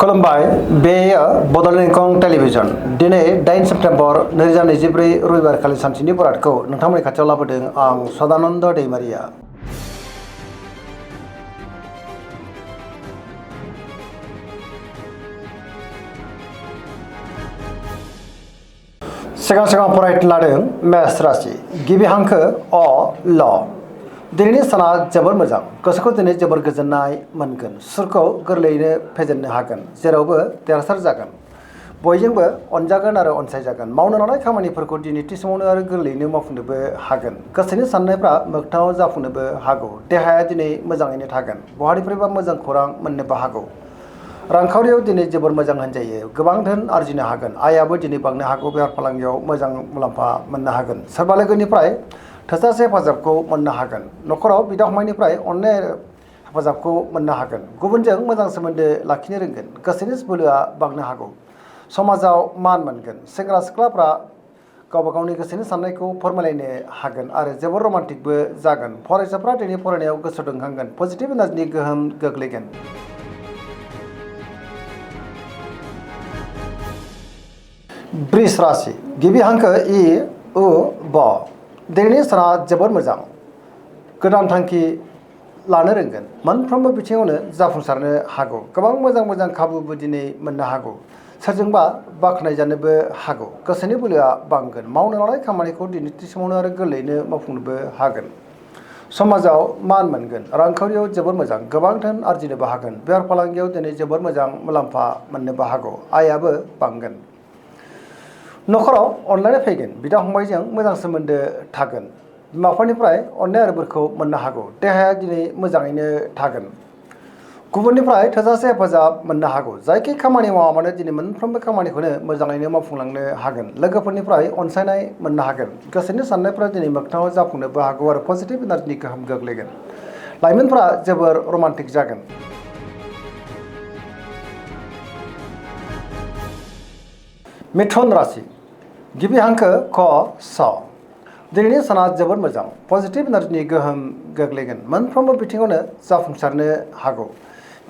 खुलुमबाय बेयो बड'लेण्ड इंखं टेलिभिजन दिनै 8 सेप्तेम्बर 2024 रबिबारखालि सानसेनि बरादखौ नोंथांमोननि खाथियाव लाबोदों आं सदानन्द दैमारिया। सिगां फरायनो लादों मेष राशि गिबि हांखो अ ल। दिनैनि साना जोबोर मोजां, गोसोखौ दिनै जोबोर गोजोननाय मोनगोन, सुरखौ गोरलैयैनो फेजेननो हागोन, जेरावबो देरहासार जागोन, बयजोंबो अनजागोन आरो अनसायजागोन, मावनो लानाय खामानिफोरखौ दिनै थि समावनो आरो गोरलैयैनो मावफुंनोबो हागोन, गोसोनि साननायफ्रा मोगथाङाव जाफुंनोबो हागौ, देहाया दिनै मोजाङैनो थागोन, बहानिफ्रायबा मोजां खौरां मोननोबो हागौ, रांखावरियाव दिनै जोबोर मोजां होनजायो, गोबां धोन आरजिनो हागोन, आयाबो दिनै बांनो हागौ, बेफार फालांगियाव मोजां मुलाम्फा मोननो हागोन, सोरबा लोगोनिफ्राय थोजासे हेफाजाबखौ मोननो हागोन, नखराव बिदा फंबायनिफ्राय अननाय हेफाजाबखौ मोननो हागोन, गुबुनजों मोजां सोमोन्दो लाखिनो रोंगोन, गोसोनि बोलोआ बांनो हागौ, समाजाव मान मोनगोन, सेंग्रा सिख्लाफ्रा गावबा गावनि गोसोनि साननायखौ फोरमायलायनो हागोन आरो जोबोर रमान्टिकबो जागोन, फरायसाफ्रा दिनै फरायनायाव गोसो दुंखांगोन, पजिटिभ एनार्जिनि गोहोम गोग्लैगोन। वृष राशि गिबि हांखो इ उ ब। दिनैनि साना जोबोर मोजां, गोदान थांखि लानो रोंगोन, मोनफ्रोमबो बिथिङावनो जाफुंसारनो हागौ, गोबां मोजां खाबुबो दिनै मोननो हागौ, सोरजोंबा बाख्नायजानोबो हागौ, गोसोनि बोलोआ बांगोन, मावनो लानाय खामानिखौ दिनै थि समावनो आरो गोरलैयैनो मावफुंनोबो हागोन, समाजाव मान मोनगोन, रांखावरियाव जोबोर मोजां, गोबां धोन आरजिनोबो हागोन, बेफार फालांगियाव दिनै जोबोर मोजां मुलाम्फा मोननोबो हागौ, आयाबो बांगोन, नखराव अनलायनाय फैगोन, बिदा फंबायजों मोजां सोमोन्दो थागोन, बिमा बिफानिफ्राय अननाय आरो बोरखौ मोननो हागौ, देहाया दिनै मोजाङैनो थागोन, गुबुननिफ्राय थोजासे हेफाजाब मोननो हागौ, जायखि खामानि मावा मानो दिनै मोनफ्रोमबो खामानिखौनो मोजाङैनो मावफुंलांनो हागोन, लोगोफोरनिफ्राय अनसायनाय मोननो हागोन, गोसोनि साननायफ्रा दिनै मोगथाङाव जाफुंनोबो हागौ आरो पजिटिभ एनार्जिनि गोहोम गोग्लैगोन, लाइमोनफ्रा जोबोर रमान्टिक जागोन। मिथुन राशि गिबि हांखो क स। दिनैनि साना जोबोर मोजां, पजिटिभ एनार्जिनि गोहोम गोग्लैगोन, मोनफ्रोमबो बिथिङावनो जाफुंसारनो हागौ,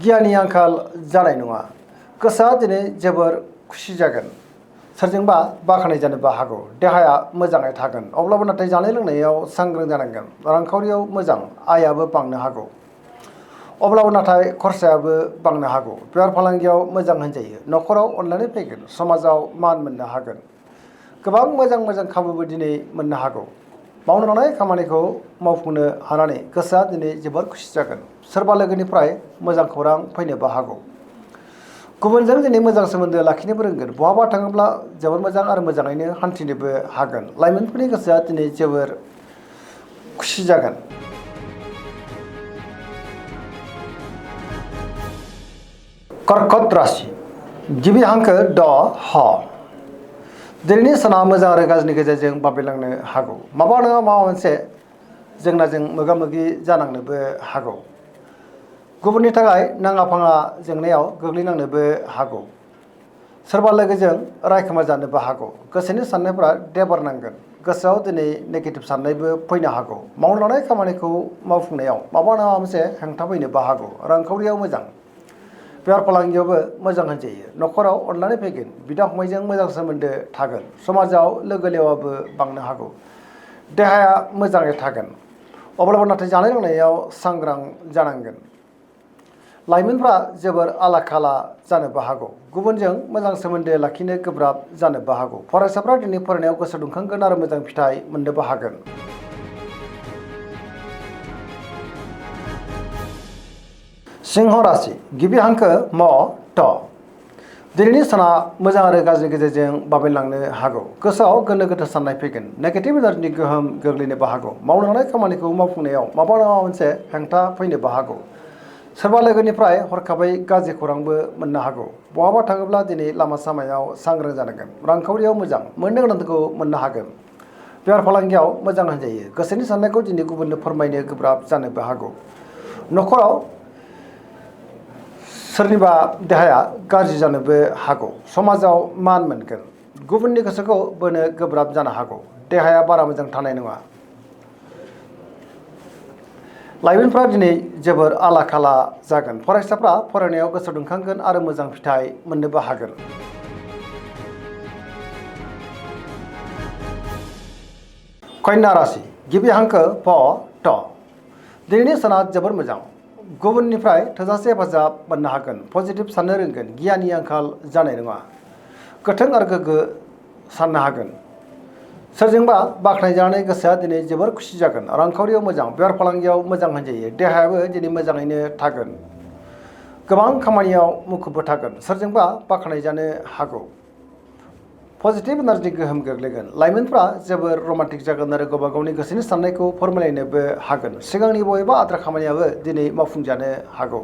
गियाननि आंखाल जानाय नङा, गोसोआ दिनै जोबोर खुसि जागोन, सोरजोंबा बाख्नायजानोबो हागौ, देहाया मोजाङै थागोन, अब्लाबो नाथाय जानाय लोंनायाव सांग्रां जानांगोन, रांखावरियाव मोजां, आयाबो बांनो हागौ, अब्लाबो नाथाय खरसायाबो बांनो हागौ, बेफार फालांगियाव मोजां होनजायो, नखराव अनलायनाय फैगोन, समाजाव मान मोननो हागोन, गोबां मोजां खाबुबो दिनै मोननो हागौ, मावनो लानाय खामानिखौ मावफुंनो हानानै गोसोआ दिनै जोबोर खुसि जागोन, सोरबा लोगोनिफ्राय मोजां खौरां फैनोबो हागौ, गुबुनजों दिनै मोजां सोमोन्दो लाखिनोबो रोंगोन, बहाबा थाङोब्ला जोबोर मोजां आरो मोजाङैनो हान्थिनोबो हागोन, लाइमोनफोरनि गोसोआ दिनै जोबोर खुसि जागोन। कर्कट राशि गिबि हांखो ड ह। दिनैनि साना मोजां आरो गाज्रिनि गेजेरजों बाबेलांनो हागौ, माबा नङा माबा मोनसे जेंनाजों मोगा मोगि जानांनोबो हागौ, गुबुननि थाखाय नाङा फाङा जेंनायाव गोग्लैनांनोबो हागौ, सोरबा लोगोजों रायखोमा जानोबो हागौ, गोसोनि साननायफ्रा देबारनांगोन, गोसोआव दिनै नेगेटिभ साननायबो फैनो हागौ, मावनो लानाय खामानिखौ मावफुंनायाव माबा नङा मोनसे हेंथा फैनोबो हागौ, रांखावरियाव मोजां, बेफार फालांगियावबो मोजां होनजायो, नखराव अनलायनाय फैगोन, बिदा फंबायजों मोजां सोमोन्दो थागोन, समाजाव लोगो लेवाबो बांनो हागौ, देहाया मोजाङै थागोन, अब्लाबो नाथाय जानाय लोंनायाव सांग्रां जानांगोन, लाइमोनफ्रा जोबोर आला खाला जानोबो हागौ, गुबुनजों मोजां सोमोन्दो लाखिनो गोब्राब जानोबो हागौ, फरायसाफ्रा दिनै फरायनायाव गोसो दुंखांगोन आरो मोजां फिथाइ मोननोबो हागोन। सिंह राशि गिबि हांखो म थ। दिनैनि साना मोजां आरो गाज्रिनि गेजेरजों बाबेनलांनो हागौ, गोसोआव गोनो गोथो साननाय फैगोन, नेगेटिभ एनार्जिनि गोहोम गोग्लैनोबो हागौ, मावनो लानाय खामानिखौ मावफुंनायाव माबा नङा मोनसे हेंथा फैनोबो हागौ, सोरबा लोगोनिफ्राय हरखाबै गाज्रि खौरांबो मोननो हागौ, बहाबा थाङोब्ला दिनै लामा सामायाव सांग्रां जानांगोन, रांखावरियाव मोजां, मोननो गोनांखौ मोननो हागोन, बेफार फालांगियाव मोजां होनजायो, गोसोनि साननायखौ दिनै गुबुननो फोरमायनो गोब्राब जानोबो हागौ, नखराव सोरनिबा देहाया गाज्रि जानोबो हागौ, समाजाव मान मोनगोन, गुबुननि गोसोखौ बोनो गोब्राब जानो हागौ, देहाया बारा मोजां थानाय नङा, लाइमोनफ्रा दिनै जोबोर आला खाला जागोन। फरायसाफ्रा फरायनायाव गोसो दुंखांगोन आरो मोजां फिथाइ मोननोबो हागोन। कन्या राशि गिबि हांखो प ट दिनैनि साना जोबोर मोजां। गुबुननिफ्राय थोजासे हेफाजाब मोननो हागोन। पजिटिभ साननो रोंगोन। गियाननि आंखाल जानाय नङा। गोथों आरो गोग्गो साननो हागोन। सोरजोंबा बाख्नायजानानै गोसोआ दिनै जोबोर खुसि जागोन। रांखावरियाव मोजां। बेफार फालांगियाव मोजां होनजायो। देहायाबो दिनै मोजाङैनो थागोन। गोबां खामानियाव मुखुबबो थागोन। सोरजोंबा बाख्नायजानो हागौ। पजिटिभ एनार्जि गोहोम गोग्लैगोन। लाइमोनफ्रा जोबोर रमान्टिक जागोन आरो गावबा गावनि गोसोनि साननायखौ फोरमायलायनोबो हागोन। सिगांनि बबेबा आद्रा खामानियाबो दिनै मावफुंजानो हागौ।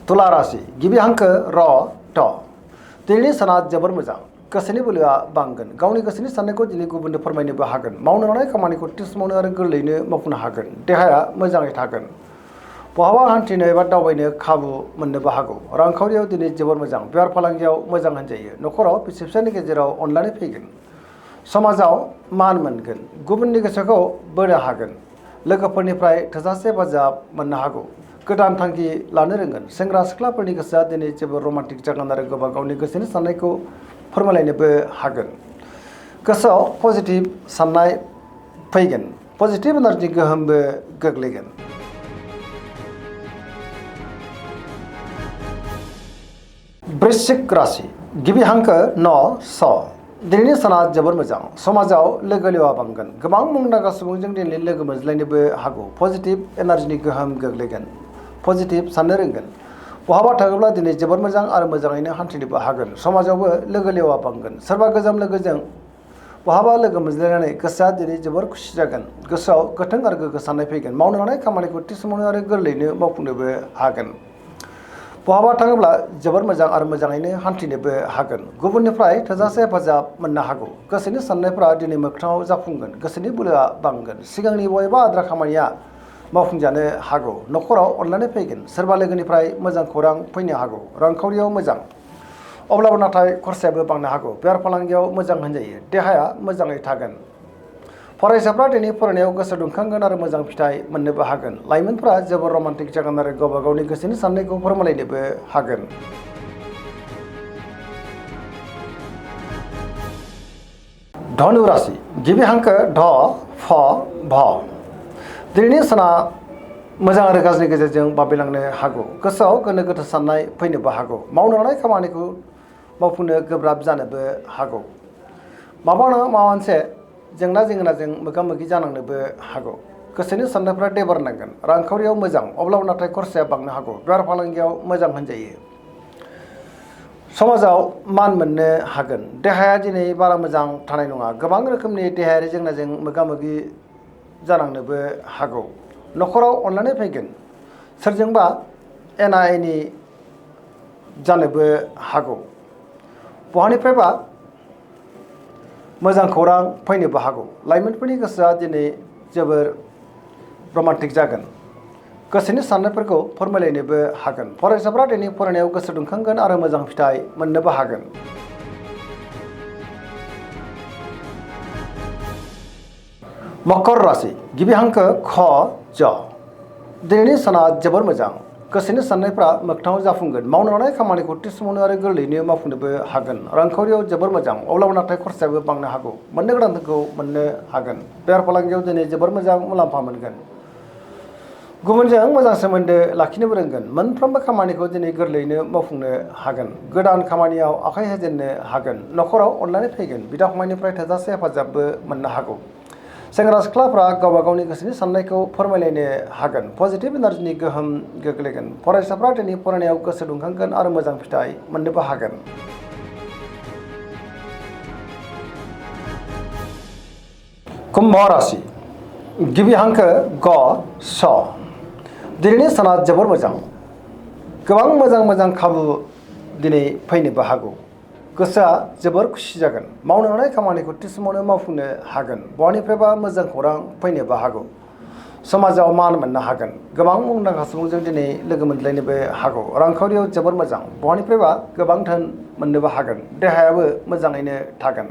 तुला राशि गिबि हांखो र ट दिनैनि साना जोबोर मोजां। गोसोनि बोलोआ बांगोन। गावनि गोसोनि साननायखौ दिनै गुबुननो फोरमायनोबो हागोन। मावनो लानाय खामानिखौ थि समावनो आरो गोरलैयैनो मावफुंनो हागोन। देहाया मोजाङै थागोन। बहाबा हान्थिनो एबा दावबायनो खाबु मोननोबो हागौ। रांखावरियाव दिनै जोबोर मोजां। बेफार फालांगियाव मोजां होनजायो। न'खराव बिसि फिसायनि गेजेराव अनलायनाय फैगोन। समाजाव मान मोनगोन। गुबुननि गोसोखौ बोनो हागोन। लोगोफोरनिफ्राय थोजासे हेफाजाब मोननो हागौ। गोदान थांखि लानो रोंगोन। सेंग्रा सिख्लाफोरनि गोसोआ दिनै जोबोर रमान्टिक जागोन आरो गावबा गावनि गोसोनि साननायखौ फोरमायलायनोबो हागोन। गोसोआव पजिटिभ साननाय फैगोन। पजिटिभ एनार्जि गोहोमबो गोग्लैगोन। वृश्चिक राशि गिबि हांखो न स दिनैनि साना जोबोर मोजां। समाजाव लोगो लेवा बांगोन। गोबां मुंदांखा सुबुंजों दिनै लोगो मोनज्लायनोबो हागौ। पजिटिभ एनार्जिनि गोहोम गोग्लैगोन। पजिटिभ साननो रोंगोन। बहाबा थाङोब्ला दिनै जोबोर मोजां आरो मोजाङैनो हान्थिनोबो हागोन। समाजावबो लोगो लेवा बांगोन। सोरबा गोजाम लोगोजों बहाबा लोगो मोनज्लायनानै गोसोआ दिनै जोबोर खुसि जागोन। गोसोआव गोथों आरो गोग्गो साननाय फैगोन। मावनो लानाय खामानिखौ थि समावनो आरो गोरलैयैनो मावफुंनोबो हागोन। बहाबा थाङोब्ला जोबोर मोजां आरो मोजाङैनो हान्थिनोबो हागोन। गुबुननिफ्राय थोजासे हेफाजाब मोननो हागौ। गोसोनि साननायफ्रा दिनै मोगथाङाव जाफुंगोन। गोसोनि बोलोआ बांगोन। सिगांनि बबेबा आद्रा खामानिया मावफुंजानो हागौ। न'खराव अनलायनाय फैगोन। सोरबा लोगोनिफ्राय मोजां खौरां फैनो हागौ। रांखावरियाव मोजां। अब्लाबो नाथाय खरसायाबो बांनो हागौ। बेफार फालांगियाव मोजां होनजायो। देहाया मोजाङै थागोन। फरायसाफ्रा दिनै फरायनायाव गोसो दुंखांगोन आरो मोजां फिथाइ मोननोबो हागोन। लाइमोनफ्रा जोबोर रमान्टिक जागोन आरो गावबा गावनि गोसोनि साननायखौ फोरमायलायनोबो हागोन। धनु राशि गिबि हांखो ध फ भ दिनैनि साना मोजां आरो गाज्रिनि गेजेरजों बाबेलांनो हागौ। गोसोआव गोनो गोथो साननाय फैनोबो हागौ। मावनो लानाय खामानिखौ मावफुंनो गोब्राब जानोबो हागौ। माबा नङा माबा मोनसे जेंना जेंनाजों मोगा मोगि जानांनोबो हागौ। गोसोनि साननायफ्रा देबार नांगोन। रांखावरियाव मोजां। अब्लाबो नाथाय खरसाया बांनो हागौ। बेफार फालांगियाव मोजां होनजायो। समाजाव मान मोननो हागोन। देहाया दिनै बारा मोजां थानाय नङा। गोबां रोखोमनि देहायारि जेंनाजों मोगा मोगि जानांनोबो हागौ। न'खराव अनलायनाय फैगोन। सोरजोंबा एना एनि जानोबो हागौ। बहानिफ्रायबा मोजां खौरां फैनोबो हागौ। लाइमोनफोरनि गोसोआ दिनै जोबोर रमान्टिक जागोन। गोसोनि साननायफोरखौ फोरमायलायनोबो हागोन। फरायसाफ्रा दिनै फरायनायाव गोसो दुंखांगोन आरो मोजां फिथाइ मोननोबो हागोन। मकर राशि गिबि हांखो ख ज दिनैनि साना जोबोर मोजां। गोसोनि साननायफ्रा मोगथाङाव जाफुंगोन। मावनो लानाय खामानिखौ थि समावनो आरो गोरलैयैनो मावफुंनोबो हागोन। रांखावरियाव जोबोर मोजां। अब्लाबो नाथाय खरसायाबो बांनो हागौ। मोननो गोनांखौ मोननो हागोन। बेफार फालांगियाव दिनै जोबोर मोजां मुलाम्फा मोनगोन। गुबुनजों मोजां सोमोन्दो लाखिनोबो रोंगोन। मोनफ्रोमबो खामानिखौ दिनै गोरलैयैनो मावफुंनो हागोन। गोदान खामानियाव आखाइ होजेननो हागोन। न'खराव अनलायनाय फैगोन। बिदा फंबायनिफ्राय थोजासे हेफाजाबबो मोननो हागौ। सेंग्रा सिख्लाफ्रा गावबा गावनि गोसोनि साननायखौ फोरमायलायनो हागोन। पजिटिभ एनार्जिनि गोहोम गोग्लैगोन। फरायसाफ्रा दिनै फरायनायाव गोसो दुंखांगोन आरो मोजां फिथाइ मोननोबो हागोन। कुम्भ राशि गिबि हांखो ग स दिनैनि साना जोबोर मोजां। गोबां मोजां खाबु दिनै फैनोबो हागौ। गोसोआ जोबोर खुसि जागोन। मावनो लानाय खामानिखौ थि समावनो मावफुंनो हागोन। बहानिफ्रायबा मोजां खौरां फैनोबो हागौ। समाजाव मान मोननो हागोन। गोबां मुंदांखा सुबुंजों दिनै लोगो मोनज्लायनोबो हागौ। रांखावरियाव जोबोर मोजां। बहानिफ्रायबा गोबां धोन मोननोबो हागोन। देहायाबो मोजाङैनो थागोन।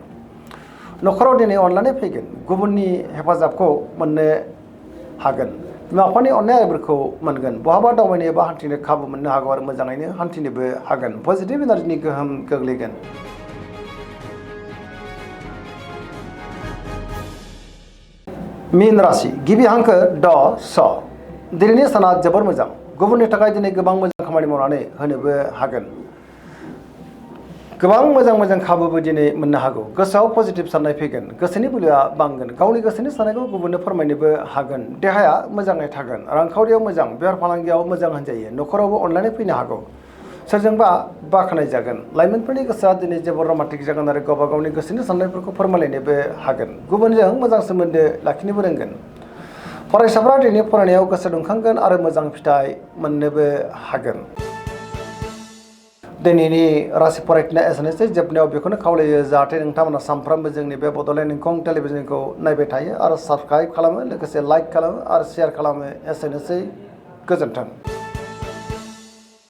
न'खराव दिनै अनलायनाय फैगोन गुबुननि हेफाजाबखौ मोननो हागोन बिमा बिफानि अननाय आरिफोरखौ मोनगोन बहाबा दावबायनो एबा हान्थिनो खाबु मोननो हागौ आरो मोजाङैनो हान्थिनोबो हागोन पजिटिभ एनार्जिनि गोहोम गोग्लैगोन। मीन राशि गिबि हांखो ड स दिनैनि साना जोबोर मोजां गुबुननि थाखाय दिनै गोबां मोजां खामानि मावनानै होनोबो हागोन गोबां मोजां खाबुबो दिनै मोननो हागौ गोसोआव पजिटिभ साननाय फैगोन गोसोनि बोलोआ बांगोन गावनि गोसोनि साननायखौ गुबुननो फोरमायनोबो हागोन देहाया मोजाङै थागोन रांखावरियाव मोजां बेफार फालांगियाव मोजां होनजायो न'खरावबो अनलायनाय फैनो हागौ सोरजोंबा बाख्नाय जागोन लाइमोनफोरनि गोसोआ दिनै जोबोर रमान्टिक जागोन आरो गावबा गावनि गोसोनि साननायफोरखौ फोरमायलायनोबो हागोन गुबुनजों मोजां सोमोन्दो लाखिनोबो रोंगोन फरायसाफ्रा दिनै फरायनायाव गोसो दुंखांगोन आरो मोजां फिथाइ मोननोबो हागोन। दिनैनि राशि फरायथिना एसेनोसै जोबनायाव बेखौनो खावलायो जाहाथे नोंथांमोना सानफ्रोमबो जोंनि बे बड'लेण्ड इंखं टेलिभिजनखौ नायबाय थायो आरो साबस्क्राइब खालामो लोगोसे लाइक खालामो आरो शेयार खालामो एसेनोसै गोजोन्थों।